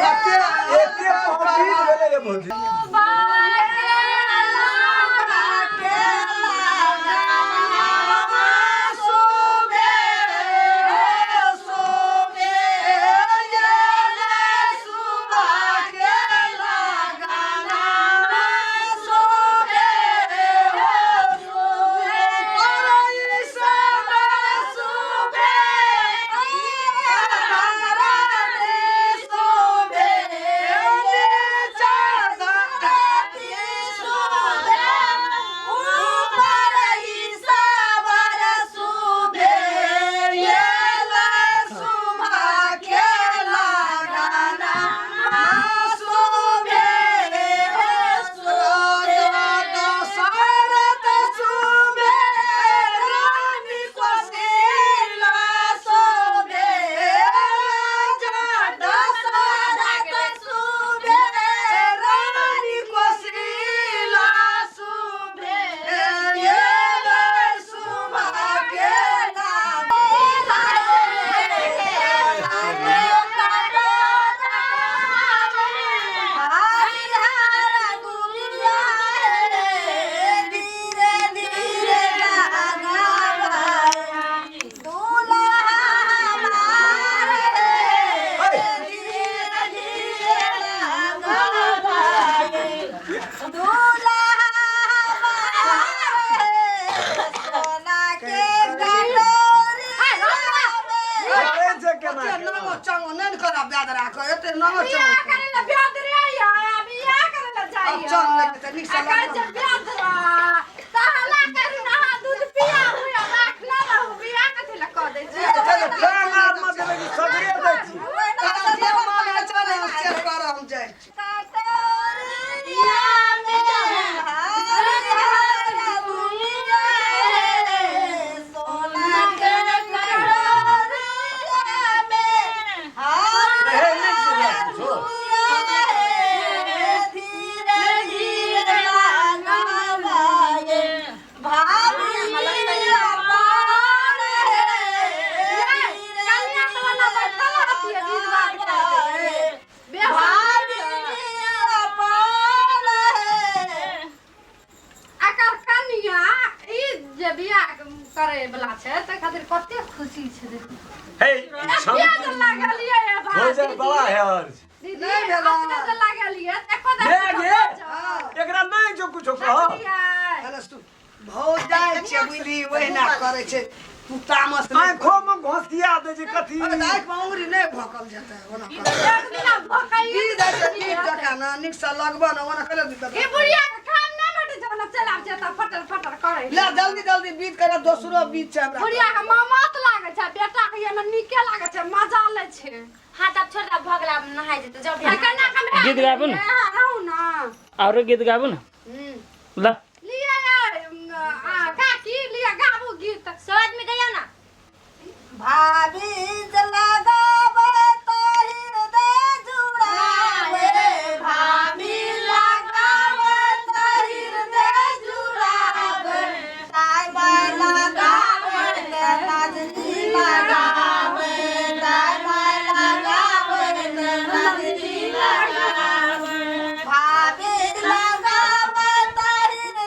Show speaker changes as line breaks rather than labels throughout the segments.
कते एते पहुँची भेलै रे भौजी। करै छै केना
नमो चंगो नहि ने करब बेदरा के एते नमो
बियाह
चंगो
करे ला बेदरे या बियाह करे ला
अब
जाइया
चल लेके तऽ नीक से
आ कहै छै बेदरा तहला करू ना दूध पिया हुआ राख ला रहू बियाह कथी ला कऽ दै छै
टांग आर मे देबै कि सगरे दै छी।
हम जाइ छी।
हे नहि सुनै कुछो।
एकर कनिया ई जे बियाह करे वाला छै ताहि खातिर कते खुशी छै देखू।
हे
एते जे लागलियै हे भाई
भोजन बड़ा है हर्ष।
दीदी
नहि भेलै।
एते जे लागलियै एको
ले गे। एकरा नहि जो कुछो कह।
भौजाइ छै बुझली ओहिना करै छै तू तामस नहि कर।
आँखो में घोसिया दै छै कथी।
अरे तऽ आँखिमे अंगुरी नहि भोकल जेतै ओना कर। ई दै छै नीक जकाँ ने नीकसँ लगबऽ ने ओना करै दिक्कत
ई बुढ़िया के काम नहि भेटै छै ओना चलि आबै छै तऽ फटर फटर करै
ले जल्दी जल्दी बीत करे दोसरो बीत छै हमरा।
बुढ़िया के मामात लागै छै बेटा के एना नीके लागै छै मजा लै छै।
हाँ तब छोड़ दे, भऽ गेल, आब नहाय जेतै जाउ।
आ केना कम भए
गीत गाबू ने।
अहाँ रहू ने।
आरो गीत गाबू ने ल।
लिअ काकी लिअ गाबू गीत।
सब आदमी गैया ना।
भाभी लगावे तो हृदय जुड़ावे, भाभी लगावे तो हृदय जुड़ावे, ताय माय लगावे ते नजरी लगावे, ताय माय लगावे ते नजरी लगावे, भाभी लगावे तो हृदय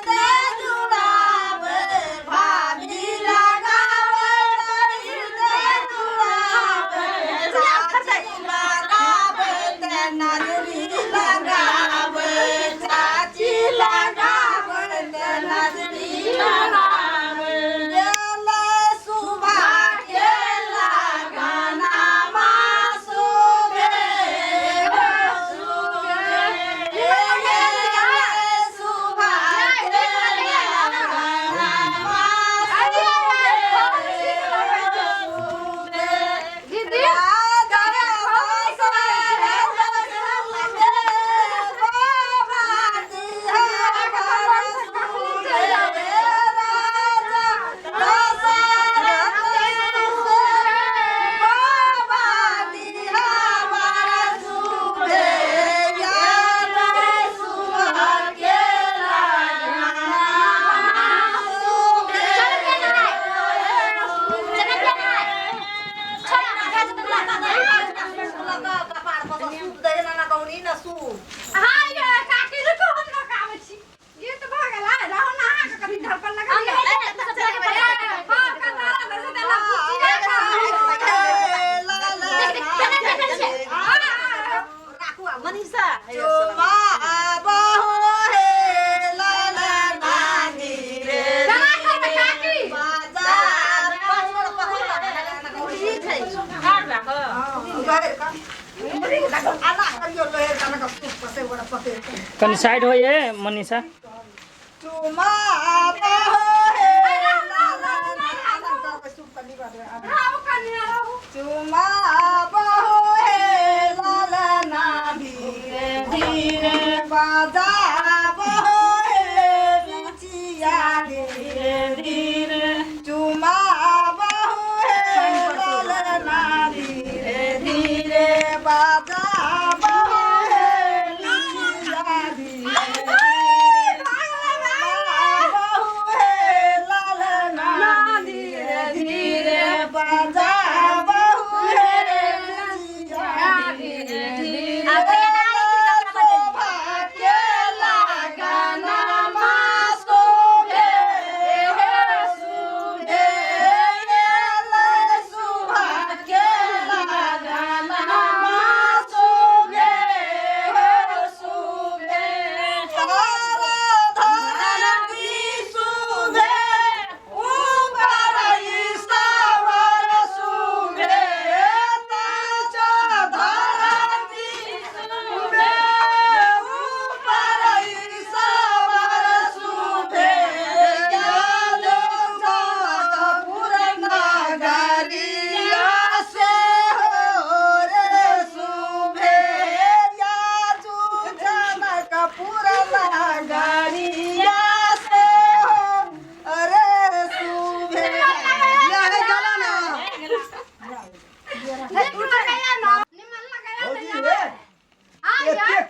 कनी साइड होइए मनीषा।
चुमा बहो हे चुमा बहो हे लालना धीरे धीरे बाजा बहो हे बिचिया धीरे धीरे चुमा बहो हे लालना धीरे धीरे बाजा बहो हे बिचिया धीरे बहो हे लालना धीरे धीरे बाजा बहो हे बिचिया धीरे धीरे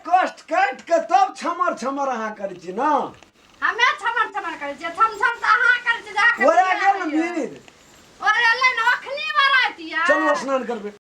कष्ट काट के तब छमर छमर अहाँ करै छी ना।
हमे छमर छमर करै छियै, छम छम तऽ अहाँ करै छियै। जा के
ओरा गेल ने मीर
ओरे लै ने अखनी बरातिया।
चलू स्नान करबै।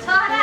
छोरा